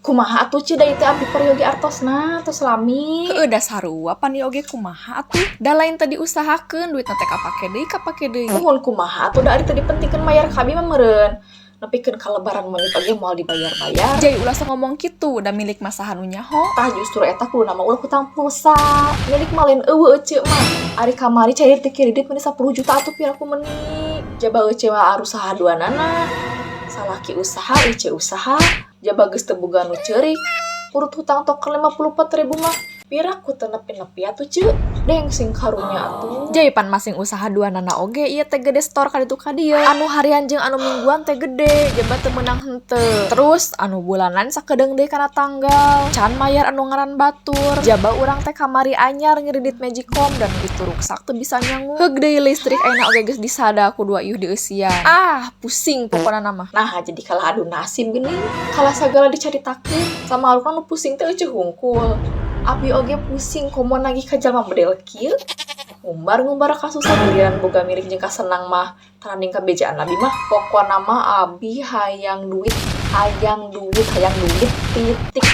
Kumaha atuh, Ceu, da ieu teh abdi peryogi artosna tos lami. Heueuh, da sarua pan ieu oge, kumaha atuh? Da lain teu diusahakeun, duitna teh kapake deui, kapake deui. Nuhun, kumaha atuh, da ari teu dipentingkeun mayar ka abi mah meureun. Nepikeun ka lebaran milik oge moal dibayar-bayar. Jai, ulah sok ngomong kitu, da milik mah saha nu nyaho. Tah, justru eta kuduna mah ulah hutang pulsa. Milik mah lain euweuh eceu mah. Ari kamari cair ti kredit meni 10 juta atuh, piraku meni. Jaba eceu mah arusaha duanana. Salaki usaha, eceu usaha. Jaba geus teu boga nu ceurik. Urut hutang token 54 ribu mah. Piraku teu nepi-nepi atuh, Ceu. Deng sing karunya atuh. Jai, pan masing usaha duanana oge ieu teh gede setor ka ditu ka dieu. Anu harian jeung anu mingguan teh gede, jaba teu meunang henteu. Terus anu bulanan sakedeung deui kana tanggal. Can mayar anu ngaran batur. Jaba urang teh kamari anyar ngiridit Magicom dan gitu ruksak teu bisa nyangu. Heug deui listrik ayeuna oge geus disada ku dua iuh dieusian. Ah, pusing pokona mah. Nah, jadi kalah adu nasib geuning. Kalah sagala dicaritakeun. Sama alukna nu pusing teh eceu hungkul. Abi oge pusing komo nagih ka jalma model kieu. Ngumbar-ngumbar kasusah, giliran boga milik jeung kasenang mah taranding kabejaan abi mah. Pokona mah abi hayang duit, hayang duit, hayang duit, titik.